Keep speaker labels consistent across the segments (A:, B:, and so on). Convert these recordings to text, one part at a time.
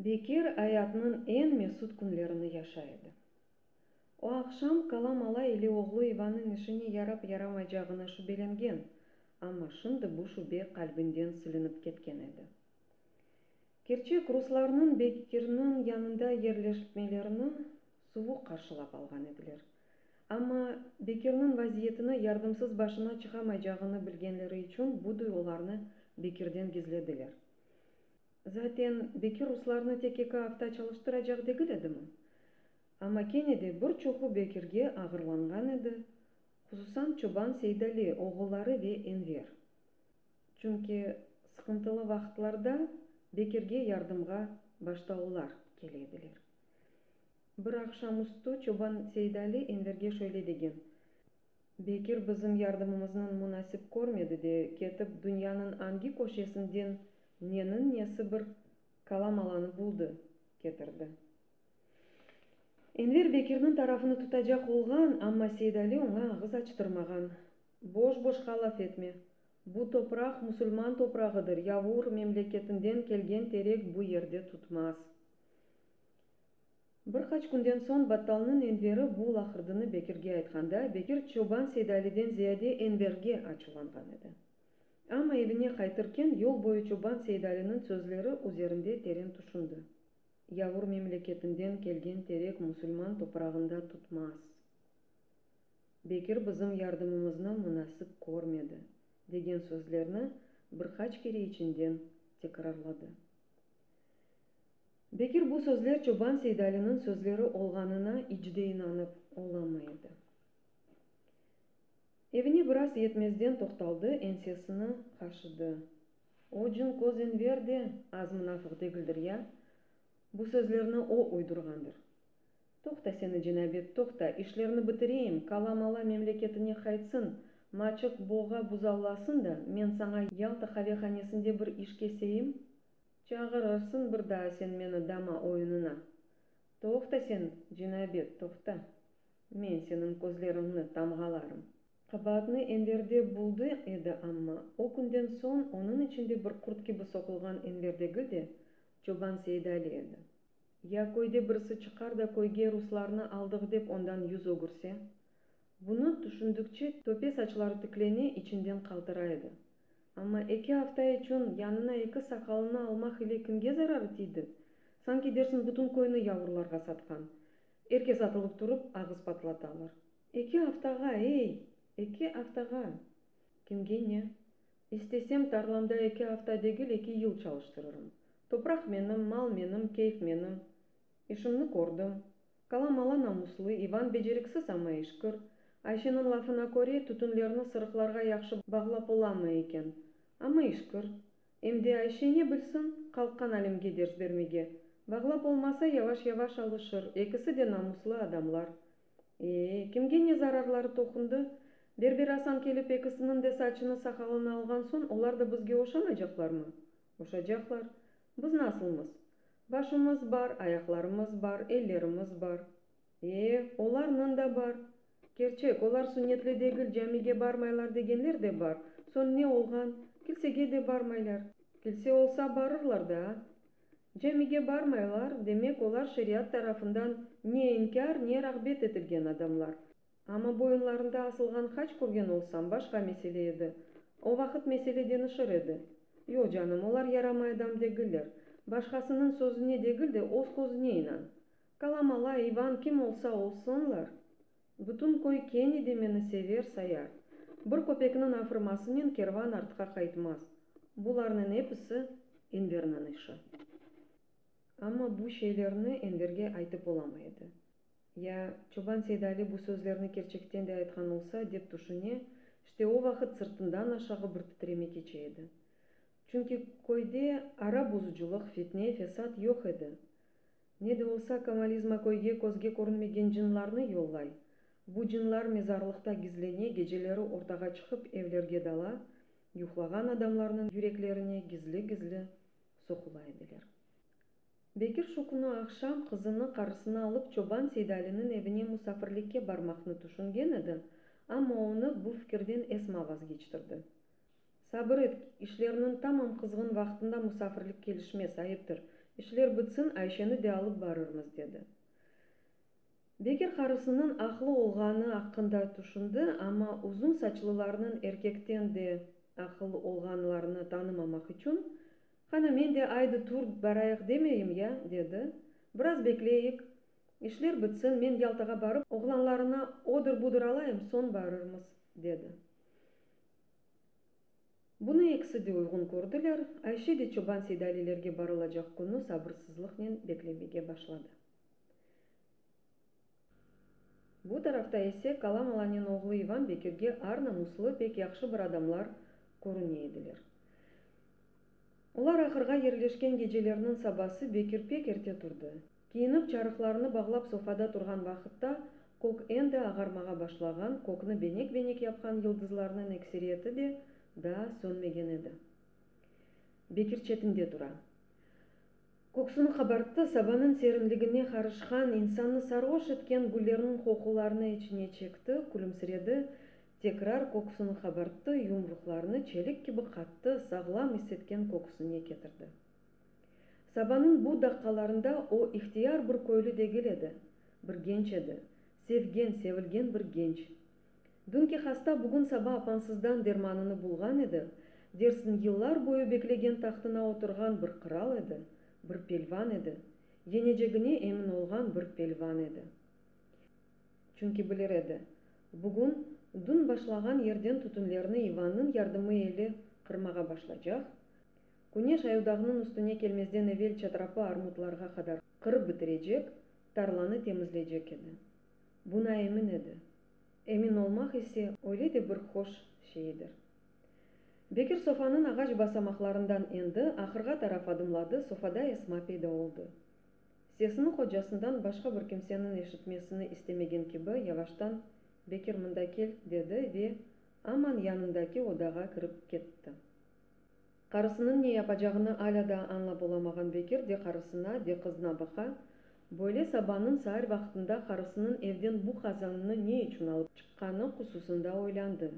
A: Bekir ayatnıñ eñ mesut künlerini yaşay edi. O aqşam Kalam-Ala ile oğlu İvannıñ işine yarap-yaramaycağına şübelengen, amma şimdi bu şübe qalbinden silinip ketken edi. Kerçek, ruslarnıñ Bekirniñ yanında yerleşmelerini suvuq qarşılap alğan ediler. Amma Bekirniñ vaziyetini, yardımsız başına çıqamaycağını bilgenleri içün bu duyğularnı Bekirden gizlediler. Zaten, Bekir ruslarnı tek eki afta çalıştıracaq degil edimi? Amma kene de bir çoqu Bekirge ağırlanğan edi, hususan çoban Seydali, oğulları ve Enver. Çünki sıqıntılı vaqıtlarda Bekirge yardımğa başta olar kele ediler. Bir aqşam üstü çoban Seydali Enverge şöyle degen, Bekir bizim yardımımıznı munasip körmedi de, ketip dünyanıñ angi köşesinden neniñ nesi bir kalamalanı buldı, ketirdi. Enver Bekirniñ tarafını tutacaq olğan, amma Seydali oña ağız açtırmağan. Boş-boşqa laf etme. Bu topraq musulman toprağıdır, yavur memleketinden kelgen terek bu yerde tutmaz. Bir qaç künden soñ Battalnıñ Enveri bu laqırdını Bekirge aytqanda, Bekir çoban Seydaliden ziyade Enverge açuvlanğan edi. Amma evine qaytırken yol boyu çoban Seydaliniñ sözleri üzerinde teren tüşündi. Yavur memleketinden kelgen terek musulman toprağında tutmaz. Bekir bizim yardımımıznı munasip körmedi, degen sözlerni bir qaç kere içinden tekrarladı. Bekir bu sözler çoban Seydaliniñ sözleri olğanına iç de inanıp olamay edi. Evine biraz yetmezden toqtaldı, ensesini qaşıdı. O cın köz Enver de az mınafıq degildir ya? Bu sözlerni o uydurğandır. Toqta seni, cenabet, toqta, işlerni bitireyim, kala-mala memleketine qaytsın, maçıq boğa buzavlasın da, men saña Yalta qavehanesinde bir iş keseyim. Çağırırsıñ bir daa sen meni dama oyunına. Toqta sen, cenabet, toqta. Men seniñ közleriñni tamğalarım. Qabaatnı Enverde buldı edi amma, o künden soñ onıñ içinde bir qurt kibi soqulğan Enver degil de, çoban Seydali edi. Ya köyde birisi çıqar da köyge ruslarnı aldıq dep ondan ögürse? Bunı tüşündikçe töpe saçları tiklene, içinden qaltıray edi. Amma eki afta içün yanına eki saqalını almaq ile kimge zararı tiydi? Sanki dersiñ bütün köyni yavurlarğa satqan. Er kes atılıp turıp ağız patlatalar. Eki aftağa, ey! Eki aftağa! Kimge ne? İstesem, tarlamda eki afta degil, eki yıl çalıştırırım. Topraq menim, mal menim, keyf menim. İşimni kördim. Kala-mala namuslı, İvan beceriksiz, amma işkir. Ayşeniñ lafına köre, tütünlerni sırıqlarğa yahşı bağlap olamay eken. Amma işkir. Em de Ayşe ne bilsin, qalqqan Alimge ders bermege. Bağlap olmasa, yavaş-yavaş alışır. Ekisi de namuslı adamlar. E, kimge ne zararları toqundı? Berber Asan kelip ekisiniñ de saçını-saqalını alğan soñ, olar da bizge oşamaycaqlarmı? Oşacaqlar. Biz nasılmız? Başımız bar, ayaqlarımız bar, ellerimiz bar. E, olarnıñ da bar. Kerçek, olar sunnetli degil, camige barmaylar degenler de bar. Soñ ne olğan? Kilsege de barmaylar. Kilse olsa, barırlar daa. Camige barmaylar, demek, olar şeriat tarafından ne inkâr, ne rağbet etilgen adamlar. Amma boyunlarında asılğan haç körgen olsam, başqa mesele edi. O vaqıt mesele deñişir edi. Yoq, canım, olar yaramay adam degiller. Başqasınıñ sözüne degil de, öz közüne inan. Kala-mala, İvan kim olsa olsunlar, bütün köy kene de meni sever, sayar. Bir köpekniñ afırmasınen kervan artqa qaytmaz. Bularnıñ episi Enverniñ işi. Amma bu şeylerni Enverge aytıp olamay edi. Ya çoban Seydali bu sözlerni kerçekten de aytqan olsa, dep tüşüne, işte o vaqıt sırtından aşağı bir titreme keçe edi. Çünki köyde ara bozucılıq, fitne, fesat yoq edi. Ne de olsa, komalizma köyge közge körünmegen cınlarnı yollay. Bu cınlar mezarlıqta gizlene, geceleri ortağa çıqıp evlerge dala, yuqlağan adamlarnıñ yüreklerine gizli-gizli soqula ediler. Bekir şu künü aqşam qızını, qarısını alıp çoban Seydaliniñ evine musafirlikke barmaqnı tüşüngen edi, amma onı bu fikirden Esma vazgeçtirdi. Sabır et, işlerniñ tamam qızğın vaqtında musafirlik kelişmez, ayıptır. İşler bitsin, Ayşeni de alıp barırmız, dedi. Bekir qarısınıñ aqlı olğanı aqqında tüşündi, amma uzun saçlılarnıñ erkekten de aqıllı olğanlarını tanımamaq içün, Qana, men de aydı tur barayıq demeyim ya, dedi. Biraz bekleyik, işler bitsin, men Yaltağa barıp, oğlanlarına odır-budır alayım, soñ barırmız, dedi. Bunı ekisi de uyğun kördiler, Ayşe de Çoban Seydalilerge barılacaq künü sabırsızlıqnen beklemege başladı. Bu tarafta ise Kalam alanen oğlu İvan Bekirge ar-namuslı, pek yahşı bir adamlar körüne ediler. Olar ahırğa yerleşken gecelerniñ sabası Bekir pek erte turdı. Kiyinip, çarıqlarını bağlap sofada turğan vaqıtta, kök endi ağarmağa başlağan, kökni benek-benek yapqan yıldızlarnıñ ekseriyeti de daa sönmegen edi. Bekir çetinde tura. Köksüni qabarttı, sabanıñ serinligine qarışqan, insannı sarğoş etken güllerniñ qoqularını içine çekti, külümsiredi, tekrar köksüni qabarttı, yumruqlarını çelik kibi qattı, sağlam is etken köksüne ketirdi. Sabanıñ bu daqqalarında o ihtiyar bir köylü degil edi, bir genç edi, sevgen, sevilgen bir genç. Dünki hasta bugün saba apansızdan dermanını bulğan edi, dersiñ yıllar boyu beklegen tahtına oturğan bir qıral edi, bir pelvan edi, yenecegine emin olğan bir pelvan edi. Çünki bilir edi, bugün dün başlağan yerden tütünlerni İvannıñ yardımı ile qırmağa başlacaq, küneş Ayudağnıñ üstüne kelmezden evel çatrapı armutlarğa qadar qırıp bitirecek, tarlanı temizleycek edi. Buna emin edi. Emin olmaq ise öyle de bir hoş şeydir. Bekir sofanıñ ağaç basamaqlarından endi, ahırğa taraf adımladı, sofada Esma peyda oldı. Sesini hocasından başqa bir kimseniñ eşitmesini istemegen kibi, yavaştan, Bekir, mında kel, dedi ve aman yanındaki odağa kirip ketti. Qarısınıñ ne yapacağını alâ daa añlap olamağan Bekir de qarısına, de qızına baqa, böyle sabanıñ saar vaqtında qarısınıñ evden bu qazannı ne içün alıp çıqqanı hususında oylandı.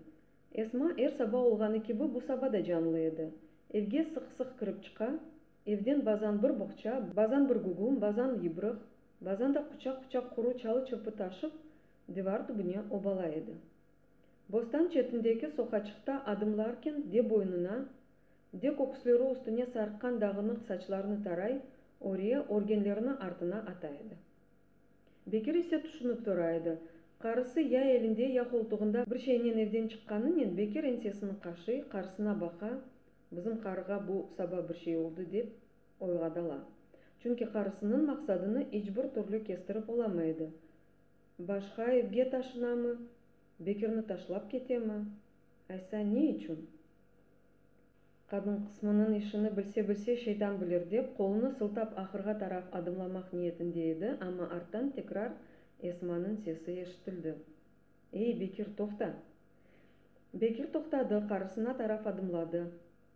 A: Esma er saba olğanı kibi bu saba da canlı edi. Evge sıq-sıq kirip çıqa, evden bazan bir boğça, bazan bir gügüm, bazan yıbrıq, bazan da quçaq-quçaq quru çalı-çırpı taşıp, divar tübüne obalay edi. Bostan çetindeki soqaçıqta adımlarken de boynuna, de köküsleri üstüne sarqqan dağınıq saçlarını taray, öre, örgenlerini artına ata edi. Bekir ise tüşünip tura edi. Qarısı ya elinde, ya qoltuğında bir şeynen evden çıqqanınen Bekir ensesini qaşıy, qarısına baqa, bizim qarığa bu saba bir şey oldı dep oyğa dala. Çünki qarısınıñ maqsadını iç bir türlü kestirip olamay edi. Başqa evge taşınamı? Bekirni taşlap ketemi? Aysa, ne içün? Qadın qısmınıñ işini bilse-bilse şeytan bilir dep, qolunı sıltap ahırğa taraf adımlamaq niyetinde edi, amma arttan tekrar Esmanıñ sesi eşitildi. Ey, Bekir, toqta! Bekir toqtadı, qarısına taraf adımladı.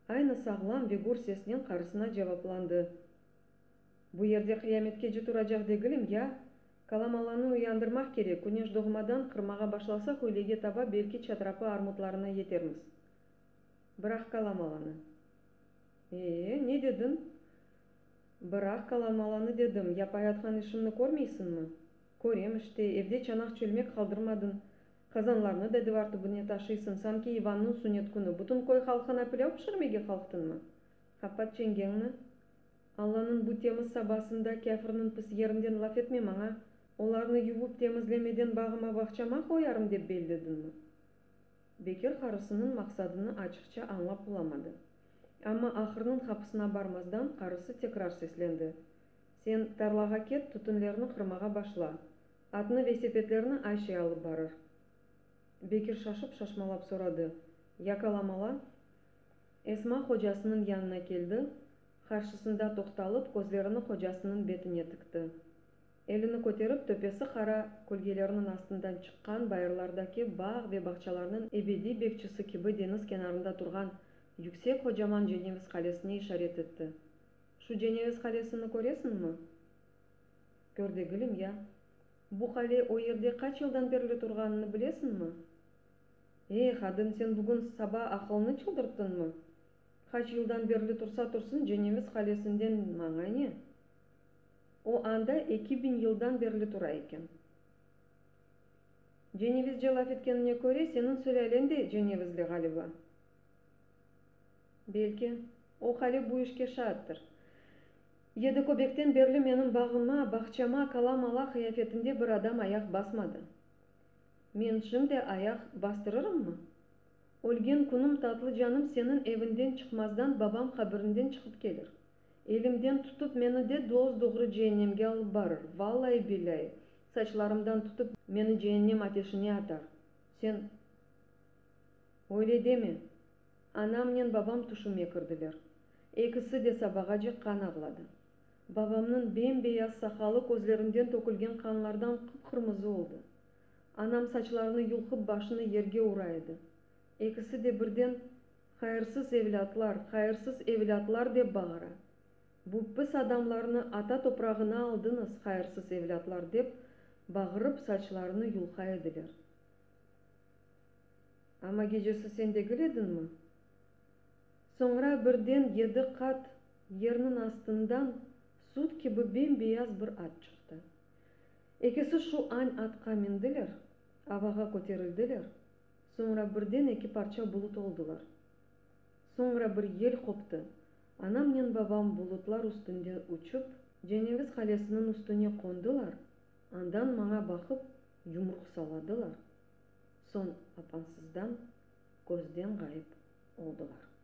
A: Aynı sağlam ve gür sesnen qarısına cevaplandı. Bu yerde qıyametkece turacaq degilim, ya? Kalamalanı uyandırmaq kerek, küneş doğmadan qırmağa başlasaq üylege taba belki çatrapı armutlarına yetermiz. Bıraq kalamalanı. E-e, ne dediñ? Bıraq kalamalanı dedim, yapayatqan işimni körmeysiñmi? Körem işte, evde çanaq-çölmek qaldırmadıñ, qazanlarnı da divar tübüne taşıysıñ, sanki İvannıñ sünnet künü, bütün köy halqına pilâv pişirmege qalqtıñmı? Qapat çengeñni. Allanıñ bu temiz sabasında kâfirniñ pis yerinden laf etme maña, olarnı yuvıp temizlemeden bağıma bağçama qoyarım dep bellediñmi? Bekir qarısınıñ maqsadını açıqça añlap olamadı. Amma ahırnıñ qapısına barmazdan qarısı tekrar seslendi, Sen tarlağa ket, tütünlerni qırmağa başla. Atnı ve sepetlerni Ayşe alıp barır. Bekir şaşıp-şaşmalap soradı, Ya kalamala? Esma hocasınıñ yanına keldi, qarşısında toqtalıp, közlerini hocasınıñ betine tikti. Elini köterip, töpesi qara kölgelerniñ astından çıqqan bayırlardaki bağ ve bağçalarnıñ ebediy bekçisi kibi deñiz kenarında turğan yüksek qocaman Ceneviz qalesine işaret etti. Şu Ceneviz qalesini köresiñmi? Kör degilim ya. Bu qale o yerde qaç yıldan berli turğanını bilesiñmi? Ey, qadın, sen bugün saba aqılnı çıldırttıñmı? Qaç yıldan berli tursa tursın, Ceneviz qalesinden maña ne? O anda 2000 yıldan berli tura eken. Cenevizce laf etkenine köre, seniñ sülâlen de cenevizli ğaliba. Belki, o hale bu işke şaattır. Yedi köbekten berli menim bağıma, bağçama kala-mala qıyafetinde bir adam ayaq basmadı. Men şimdi ayaq bastırırımmı? Ölgen künüm tatlı canım seniñ eviñden çıqmazdan babam qabirinden çıqıp kelir. Elimden tutıp meni de dos-doğru ceennemge alıp barır, vallai-billâi, saçlarımdan tutıp meni ceennem ateşine atar. Sen öyle deme, anamnen babam tüşüme kirdiler. Ekisi de sabağace qan ağladı. Babamnıñ bem-beyaz saqalı közlerinden tökülgen qanlardan qıp-qırmızı oldı. Anam saçlarını yulqıp başını yerge ura edi. Ekisi de birden Hayırsız evlâtlar, hayırsız evlâtlar dep bağıra. Bu pis adamlarnı ata toprağına aldıñız, hayırsız evlâtlar dep bağırıp saçlarını yulqa ediler. Amma gecesi sen degil ediñmi? Soñra birden yedi qat yerniñ astından sut kibi bem-beyaz bir at çıqtı. Ekisi şu añ atqa mindiler, avağa köterildiler, soñra birden eki parça bulut oldılar. Soñra bir yel qoptı, anamnen babam bulutlar üstünde uçıp, Ceneviz qalesiniñ üstüne qondılar, andan maña baqıp yumruq salladılar, soñ apansızdan közden ğayıp oldılar.